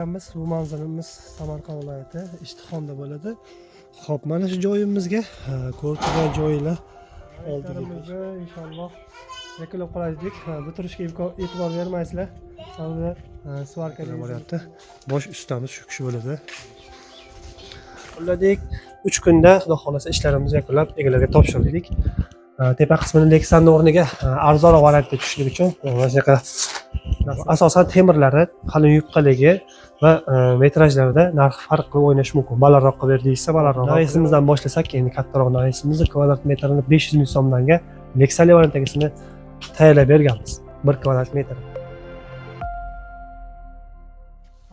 Bu manzilimiz Samarqand viloyati Ishtixonda bo'ladi. Xo'p, mana shu joyimizga ko'rib turgan joylar oldiga inshaalloh yakunlab qolaylik. Bitirishga imkon e'tibor bermaysizlar. Sababi svarka boryapti. Bosh ustamiz shu kishi bo'ladi. Yakunladik. 3 kunda, xudo xohlasa, ishlarimizni yakunlab egalarga topshirdik. Tepa qismini Lexanni o'rniga arzonroq variantga tushishlik uchun mana shunaqa, asosan temirlari qalin yupqaligi va metrajlarida narx farq qilib o'ynash mumkin. Balandroq qilib ber deyishsa, balandroq. Навес imizdan boshlasak, endi kattaroq навес imizni kvadrat metrini 500 ming so'mdanga Lexali variantdagisini tayyorlab berganmiz. 1 kvadrat metr.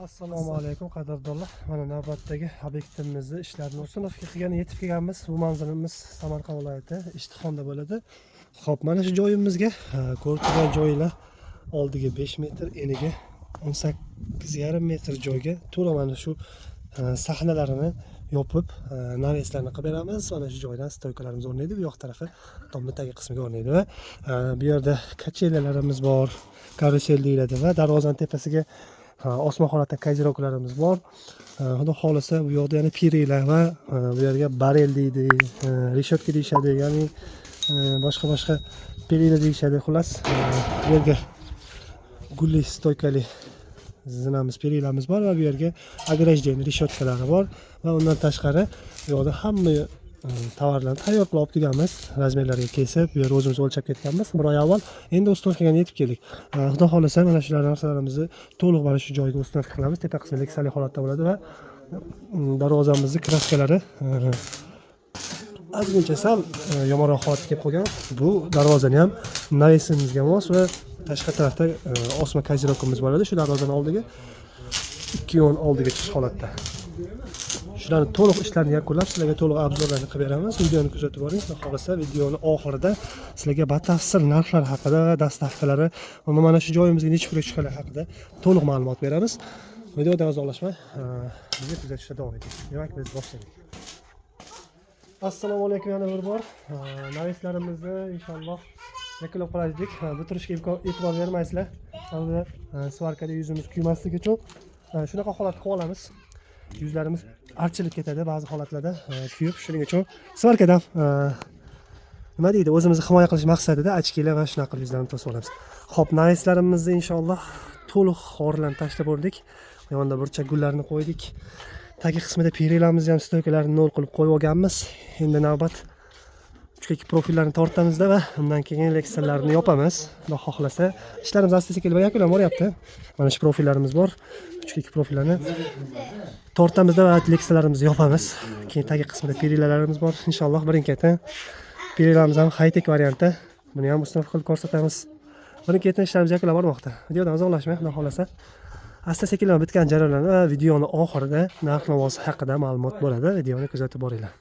Assalomu alaykum, qadrdonlar. Mana navbatdagi obyektimizni ishlarini установка qilgani yetib kelganmiz. Bu manzilimiz Samarqand viloyati Ishtixonda bo'ladi. Xo'p, mana shu joyimizga ko'rib turgan joylar oldiga 5 metr, eniga 18,5 metr joyga to'la mana shu sahnalarini yopib, навес larni qilib beramiz. Mana shu joydan стойка larimiz o'rnaydi, bu yoq tarafi tomni tagi qismiga o'rnaydi va bu yerda качеля larimiz bor, karusel deyiladi va darvozani tepasiga osma holatda козырёк larimiz bor. Xudo xohlasa, bu yoqda yana perila va bu yerga barel deydi, решетка deyishadi, ya'ni boshqa boshqa perila deyishadi. Xullas, bu yerga gulli стойка li zinamiz, perilamiz bor va bu yerga ограждение решетка lari bor va undan tashqari bu yoqda hamma tovarlarni tayyor qilib olib turganmiz, размер larga kesib, bu yerga o'zimiz o'lchab ketganmiz bir oy avval. Endi установка ga yetib keldik. Xudo xohlasa, mana shular narsalarimizni to'liq mana shu joyga установка qilamiz. Tepa qismi leksali holatda bo'ladi va darvozamizni краска lari ozgincha sal yomonroq holatga kelib qolgan. Bu darvozani ham навес imizga mos va tashqi tarafda osma козырёк imiz bo'ladi shu darvozani oldiga, ikki yo'l oldiga chiqish holatda. Shularni to'liq ishlarni yakunlab, sizlarga to'liq обзор larni qilib beramiz. Videoni kuzatib boring. Xudo xohlasa, videoni oxirida sizlarga batafsil narxlar haqida va доставка lari va mana shu joyimizga necha pulga tushganligi haqida to'liq ma'lumot beramiz. Videodan uzoqlashmay, bizni kuzatishda davom eting. Demak, biz boshladik. Assalomu alaykum yana bir bor. Навес larimizni inshaalloh yakunlab qolaylik. Bitirishga imkon e'tibor bermaysizlar. Sababi svarka da yuzimiz kuymasligi uchun shunaqa holat qilib olamiz. Yuzlarimiz archilib ketadi ba'zi holatlarda, kuyib. Shuning uchun svarka dan, nima deydi, o'zimizni himoya qilish maqsadida очки lar va shunaqa qilib yuzlarni to'sib olamiz. Xo'p, навес larimizni inshaalloh to'liq xorilarni tashlab bo'ldik. Yonida burchak gullarni qo'ydik. Tagi qismida perilamizni ham стойка larini nol qilib qo'yib olganmiz. Endi navbat uchga ikki profillarni tortamizda va undan keyin leksalarni yopamiz. Xudo xohlasa, ishlarimiz asta sekin yakunlanib boryapti. Mana shu profillarimiz bor. Uchga ikki profillarni tortamizda va leksalarimizni yopamiz. Keyin tagi qismida perilalarimiz bor. Inshaalloh, birin-ketin perilarimiz ham high-tech variantda. Buni ham установка qilib ko'rsatamiz. Birin-ketin ishlarimiz yakunlanib bormoqda. Videodan uzoqlashmay, xudo xohlasa, asta sekin bitgan jarayonlarni va videoni oxirida narx navosi haqida ma'lumot bo'ladi. Videoni kuzatib boringlar.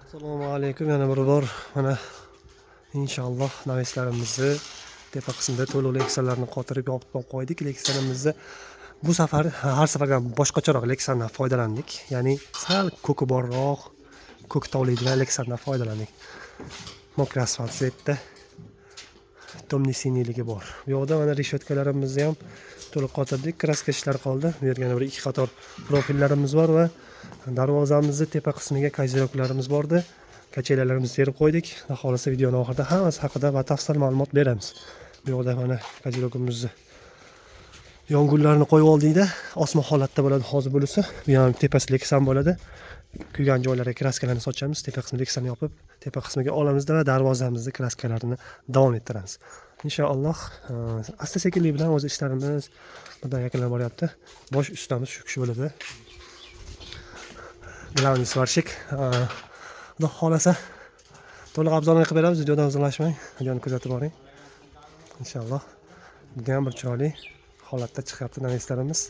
Assalomu alaykum yana bir bor. Mana inshaalloh навес larimizni tepa qismida to'liq leksalarni qotirib yopib qo'ydik. Leksalarimizni bu safar har safardan boshqacharoq leksandan foydalandik. Ya'ni sal ko'ki borroq, ko'k tovlaydigan leksandan foydalandik. Мокрый асфальт цвет da темный синий ligi bor. Bu yoqda mana решетка larimizni ham to'liq qotirdik. Краска ishlari qoldi. Bu yerga yana bir ikki qator profillarimiz bor va darvozamizni tepa qismiga козырёк larimiz bordi. Качеля larimizni terib qo'ydik. Xudo xohlasa, videoni oxirida hammasi haqida batafsil ma'lumot beramiz. Bu yoqda mana козырёк imizni yongullarni qo'yib oldikda, osma holatda bo'ladi hozir bo'lsa. Bu ham tepasi leksan bo'ladi. Kuygan joylarga краска larni sochamiz, tepa qismi leksani yopib, tepa qismiga olamizda va darvozamizni краска larini davom ettiramiz. Inshaalloh, asta sekinlik bilan o'zi ishlarimiz birdan yakunlanib boryapti. Bosh ustamiz shu kishi bo'ladi. Главный сварщик. Xudo xohlasa, to'liq обзор ni qilib beramiz. Videodan uzoqlashmang, videoni kuzatib boring. Inshaalloh, judayam bir chiroyli holatda chiqyapti навес larimiz.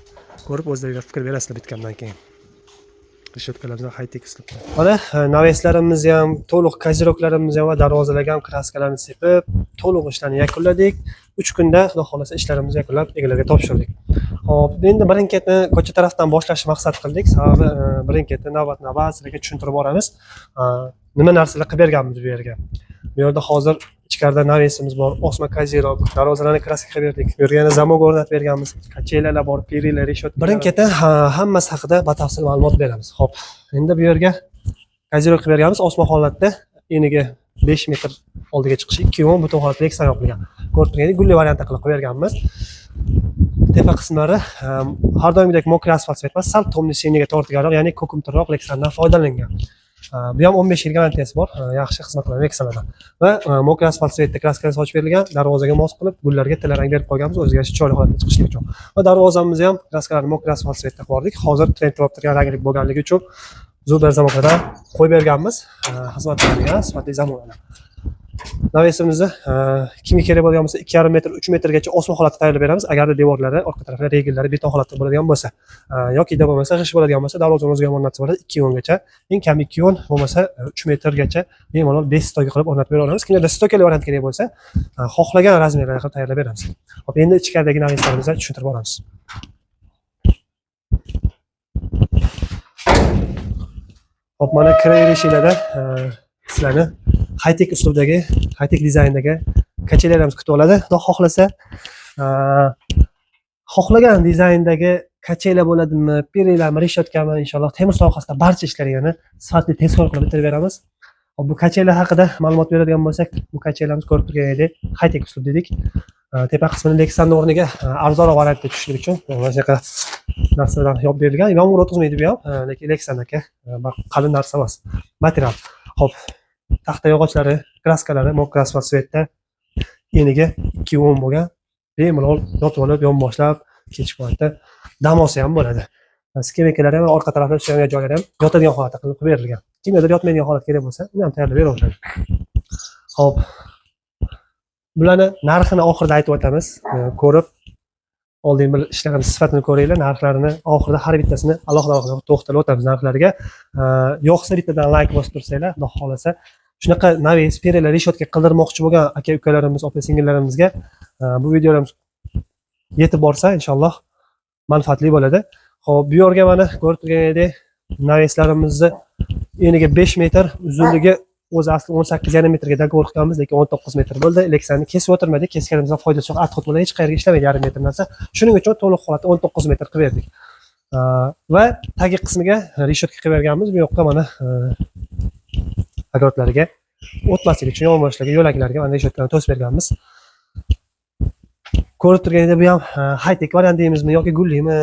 Ko'rib, o'zlaringlar fikr berasizlar bitgandan keyin. Решетка larimiz high-tech uslubda. Mana навес larimizni ham, to'liq козырёк larimizni ham va darvozalarga ham краска larni sepib, to'liq ishlarni yakunladik. 3 kunda, xudo xohlasa, ishlarimizni yakunlab, egalarga topshirdik. Xo'p, endi birin-ketin ko'cha tarafdan boshlashni maqsad qildik. Sababi birin-ketin navbat-navbat sizlarga tushuntirib boramiz. Nima narsalar qilib berganmiz bu yerga. Bu yerda hozir Ichkarida навес imiz bor, osma козырёк, darvozalarni краска qilib berdik. Bu yerga yana замок o'rnatib berganmiz. Качеля lar bor, перила, решётка. Birin-ketin hammasi haqida batafsil ma'lumot beramiz. Xo'p, endi bu yerga козырёк qilib berganmiz osma holatda, eniga 5 metr, oldiga chiqishi 2,10, butun holatda Lexan yopilgan. Ko'rib turganingizdek, gulli variantda qilib qo'yib berganmiz. Tepa qismlari har doimgidek мокрый асфальт emas, sal тёмный синий ga tortganroq, ya'ni ko'kimtirroq Lexandan foydalangan. Bu ham 15 yil garantiyasi bor, yaxshi xizmat qiladi Lexanlardan. Va мокрый асфальт цвет da краска sochib berilgan, darvozaga mos qilib, gullarga tillarang berib qo'yganmiz, o'ziga yarasha chiroyli holatda chiqishligi uchun. Va darvozamizni ham краска larni мокрый асфальт цвет da qilib yubordik. Hozir trend bo'lib turgan ranglik bo'lganligi uchun Zuber замок lardan qo'yib berganmiz. Xizmat qiladigan sifatli замок lar. Навес imizni kimga kerak bo'lgan bo'lsa, 2,5 metr, 3 metrgacha osma holatda tayyorlab beramiz. Agarda devorlari, orqa tarafida regellari beton holatda bo'ladigan bo'lsa, yoki bo'lmasa g'isht bo'ladigan bo'lsa, darvozani o'ziga ham o'rnatsa bo'ladi. 2,10 gacha, eng kami 2,10, bo'lmasa 3 metrgacha bemalol 5 стойка qilib o'rnatib bera olamiz. Kimgadir стойка li variant kerak bo'lsa, xohlagan размер larda qilib tayyorlab beramiz. Xo'p, endi ichkaridagi навес larimizni tushuntirib boramiz. Xo'p, mana kiraverishinglarda sizlarni high-tech uslubdagi, high-tech dizayndagi качеля larimiz kutib oladi. Xudo xohlasa, xohlagan dizayndagi качеля bo'ladimi, перила mi, решётка mi, inshaalloh temir sohasida barcha ishlarni sifatli, tezkor qilib bitirib beramiz. Xo'p, bu качеля haqida ma'lumot beradigan bo'lsak, bu качеля miz ko'rib turganingizdek high-tech uslub dedik. Tepa qismini Lexanni o'rniga arzonroq variantda tushishlik uchun mana shunaqa narsalar yopib berilgan. Yomg'ir o'tkazmaydi bu ham, lekin Lexandagi qalin narsa emas. Material. Xo'p, taxta yog'ochlari, краска lari мокрый асфальт цвет da, eniga 2,10 bo'lgan. Bemalol yotib olib, yonboshlab kechki paytda dam olsa ham bo'ladi. Скамейка lar ham orqa tarafda suyangan joylari ham yotadigan holatda qilib berilgan. Kimgadir yotmaydigan holat kerak bo'lsa, uni ham tayyorlab beraveradi. Xo'p. Bularni narxini oxirida aytib o'tamiz. Ko'rib oldin bir ishlarimiz sifatini ko'ringlar, narxlarini oxirida har bittasini alohida alohida to'xtalib o'tamiz narxlariga. Yoqsa bittadan layk bosib tursanglar, Xudo xohlasa shunaqa навес, перила, решётка qildirmoqchi bo'lgan aka ukalarimiz, opa singillarimizga bu videolarimiz yetib borsa, inshaalloh manfaatli bo'ladi. Xo'p, bu yerga mana ko'rib turganingizdek навес larimizni eniga 5 metr, uzunligi o'zi asli 18,5 metrga договор qilganmiz, lekin 19 metr bo'ldi. Lexanni kesib o'tirmadik, kesganimizdan foydasi yo'q, отход bo'ladi, hech qayerga ishlamaydi yarim metr narsa. Shuning uchun to'liq holatda 19 metr qilib berdik. Va tagi qismiga решётка qilib berganmiz. Bu yoqqa mana огород lariga o'tmaslik uchun yonboshlarga, yo'laklarga mana решётка ni to'sib berganmiz. Ko'rib turganingizdek bu ham high-tech variant deymizmi yoki gullimi,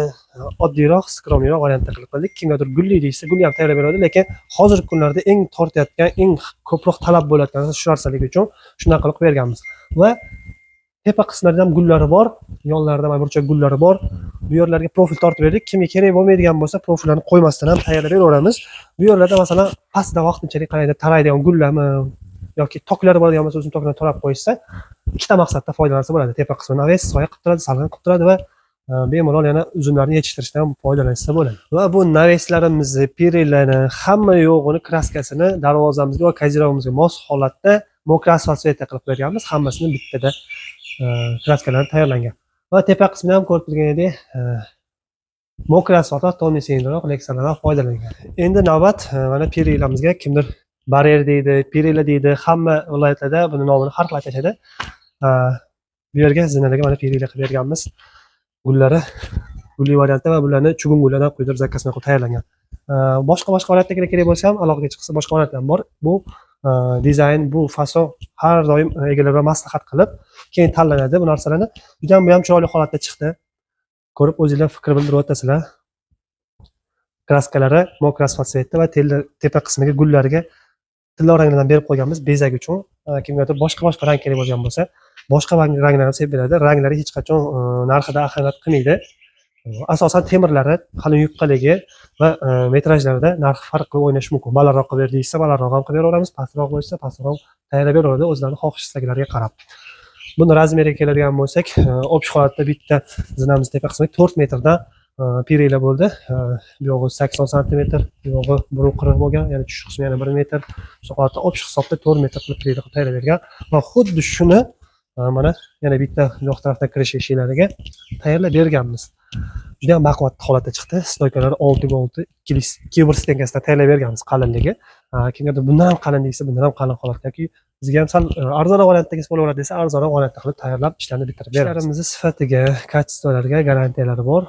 oddiyroq, скромный roq variantda qilib qildik. Kimgadir gulli deyishsa, gulli ham tayyorlab beradi, lekin hozirgi kunlarda eng tortayotgan, eng ko'proq talab bo'layotgan narsa shu narsaligi uchun shunaqa qilib qilib berganmiz. Va tepa qismlarida ham gullari bor, yonlarida mana burchak gullari bor. Bu yerlarga profil tortib berdik. Kimga kerak bo'lmaydigan bo'lsa, profillarni qo'ymasdan ham tayyorlab beraveramiz. Bu yerlarda masalan pastida vaqtinchalik qandaydir taraydigan gullarmi yoki toklari bo'ladigan bo'lsa, o'zini tokini tarab qo'yishsa, ikkita maqsadda foydalansa bo'ladi. Tepa qismi навес soya qilib turadi, salqin qilib turadi va bemalol yana uzumlarni yetishtirishda ham foydalanishsa bo'ladi. Va bu навес larimizni, перила ni, hamma yo'g'ini краска sini darvozamizga va козырёк imizga mos holatda мокрый асфальт цвет da qilib qo'yganmiz. Hammasini bittada краска lari tayyorlangan. Va tepa qismini ham ko'rib turganingizdek мокрый асфальт va тёмный синий roq Lexanlardan foydalangan. Endi navbat mana перила mizga. Kimdir baryer deydi, перила deydi, hamma viloyatlarda buni nomini har xil atashadi. Bu yerga zinalarga mana перила qilib berganmiz. Gullari gulli variantda va bularni чугун gullardan quydirib заказ qilib tayyorlangan. Boshqa boshqa variantdagilar kerak bo'lsa ham aloqaga chiqsa, boshqa variantlar ham bor. Bu dizayn, bu fason har doim egalar bilan maslahat qilib keyin tanlanadi bu narsalarni. Juda ham bu ham chiroyli holatda chiqdi. Ko'rib o'zinglar fikr bildirib o'tasizlar. Краска lari мокрый асфальт цвет da va tepa qismiga gullariga tillo ranglardan berib qo'yganmiz bezak uchun. Kimgadir boshqa boshqa rang kerak bo'lgan bo'lsa, boshqa ranglar ham sepib beradi. Ranglari hech qachon narxida ahamiyat qilmaydi. Asosan temirlari qalin yupqaligi va metrajlarida narx farq qilib o'ynashi mumkin. Balandroq qilib ber deyishsa, balandroq ham qilib beraveramiz, pastroq bo'lsa, pastroq ham tayyorlab beraveradi o'zlarini xohish istaklariga qarab. Buni размер iga keladigan bo'lsak, общий holatda bitta zinamiz tepa qismi 4 metrdan перила bo'ldi. Bu yog'i 80 santimetr, bu yog'i 1,40 bo'lgan, ya'ni tushish qismi yana 1 metr. Shu holatda общий hisobda 4 metr qilib перила qilib tayyorlab bergan va xuddi shuni mana yana bitta yoq tarafdan kirish eshiklariga tayyorlab berganmiz. Juda ham baquvvat holatda chiqdi. Стойка lar 6 ga 6, 2 bir стенка sida tayyorlab berganmiz qalinligi. Kimgadir bundan ham qalin desa, bundan ham qalin holatda yoki bizga ham sal arzonroq variantdagisi bo'laveradi desa, arzonroq variantda qilib tayyorlab, ishlarni bitirib beramiz. Ishlarimizni sifatiga, качество lariga garantiyalari bor.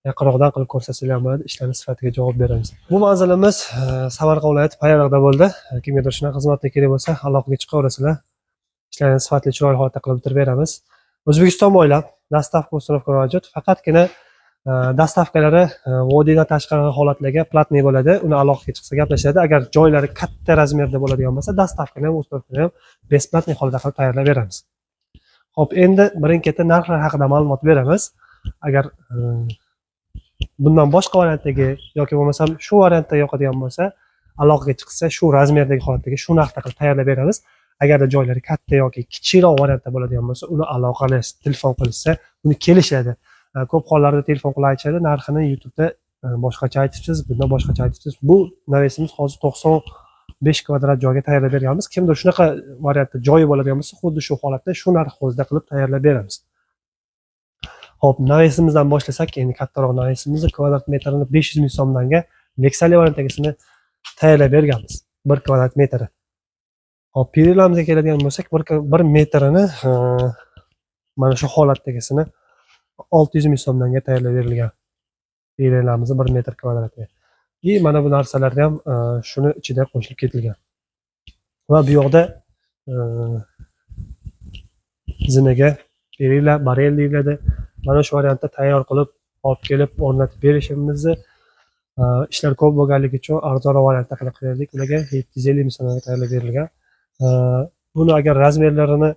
Yaqinroqdan qilib ko'rsatsanglar ham bo'ladi, ishlarni sifatiga javob beramiz. Bu manzilimiz Samarqand viloyati, Payariqda bo'ldi. Kimgadir shunaqa xizmatlar kerak bo'lsa, aloqaga chiqaverasizlar. Ishlarni sifatli, chiroyli holatda qilib bitirib beramiz. O'zbekiston bo'ylab доставка, установка mavjud. Faqatgina доставка lari vodiydan tashqari holatlarga платный bo'ladi. Uni aloqaga chiqsa gaplashadi. Agar joylari katta размер da bo'ladigan bo'lsa, доставка ni ham, установка ni ham бесплатный holatda qilib tayyorlab beramiz. Xo'p, endi birin-ketin narxlar haqida ma'lumot beramiz. Agar bundan boshqa variantdagi yoki bo'lmasam shu variantda yoqadigan bo'lsa, aloqaga chiqsa, shu размер dagi holatdagi shu narxda qilib tayyorlab beramiz. Agarda joylari katta yoki kichikroq variantda bo'ladigan bo'lsa, uni aloqali telefon qilishsa, uni kelishadi. Ko'p hollarda telefon qilib aytishadi, narxini YouTube'da boshqacha aytibsiz, bundan boshqacha aytibsiz. Bu навес imiz hozir 95 kvadrat joyga tayyorlab berganmiz. Kimdir shunaqa variantda joyi bo'ladigan bo'lsa, xuddi shu holatda shu narx o'zida qilib tayyorlab beramiz. Xo'p, навес imizdan boshlasak, endi kattaroq навес imizni kvadrat metrini 500 ming so'mdanga Lexali variantdagisini tayyorlab berganmiz. 1 kvadrat metri. Xo'p, перила mizga keladigan bo'lsak, 1 metrini mana shu holatdagisini 600 ming so'mdanga tayyorlab berilgan. Перила mizni 1 metr kvadratiga. И mana bu narsalar ham shuni ichida qo'shilib ketilgan. Va bu yoqda zinaga perila, barel deyiladi. Mana shu variantda tayyor qilib olib kelib o'rnatib berishimizni ishlar ko'p bo'lganligi uchun arzonroq variantda qilib berdik. Ularga 750 ming so'mga tayyorlab berilgan. Buni agar размер larini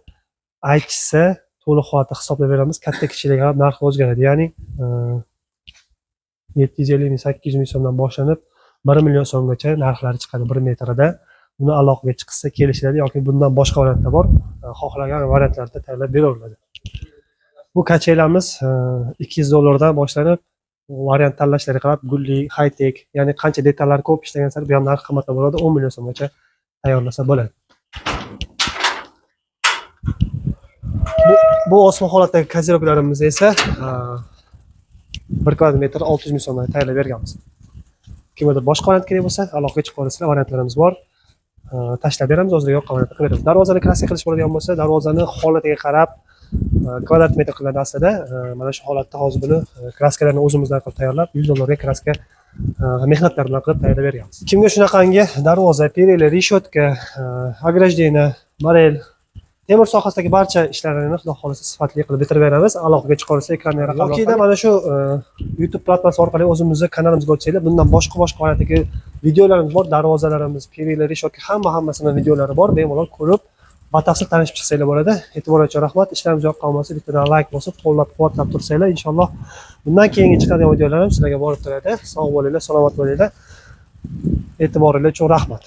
aytishsa, to'liq holatda hisoblab beramiz. Katta kichikligiga qarab narxi o'zgaradi. Ya'ni 750 ming, 800 ming so'mdan boshlanib 1 million so'mgacha narxlari chiqadi 1 metrida. Buni aloqaga chiqsa kelishiladi yoki bundan boshqa variantda bor. Xohlagan variantlarda tayyorlab beraveriladi. Bu качеля miz 200 dollardan boshlanib, variant tanlashlariga qarab gulli, high-tech, ya'ni qancha detallar ko'p ishlagan sari bu ham narxi qimmatroq bo'ladi, 10 million so'mgacha tayyorlasa bo'ladi. Bu osma holatdagi козырёк larimiz esa 1 kvadrat metr 600 ming so'mdan tayyorlab berganmiz. Kimgadir boshqa variant kerak bo'lsa, aloqaga chiqib olasizlar, variantlarimiz bor. Tashlab beramiz, o'zlariga yoqqan variantda qilib beramiz. Darvozani краска qilish bo'ladigan bo'lsa, darvozani holatiga qarab kvadrat metr qiladi aslida. Mana shu holatda hozir buni краска larni o'zimizdan qilib tayyorlab, 100 dollarga краска mehnatlar bilan qilib tayyorlab berganmiz. Kimga shunaqangi darvoza, перила, решётка, ограждение, barel, temir sohasidagi barcha ishlarini xudo xohlasa sifatli qilib bitirib beramiz. Aloqaga chiqaversa ekranda raqam yokida mana shu YouTube platformasi orqali o'zimizni kanalimizga o'tsanglar, bundan boshqa boshqa holatdagi videolarimiz bor, darvozalarimiz, перила, решётка, hammasini videolari bor. Bemalol ko'rib, batafsil tanishib chiqsanglar bo'ladi. E'tibor uchun rahmat. Ishlarimiz yoqqan bo'lsa, bittadan layk bosib, qo'llab-quvvatlab tursanglar, inshaalloh bundan keyingi chiqadigan videolarim sizlarga borib turadi. Sog' bo'linglar, salomat bo'linglar. E'tiboringlar uchun rahmat.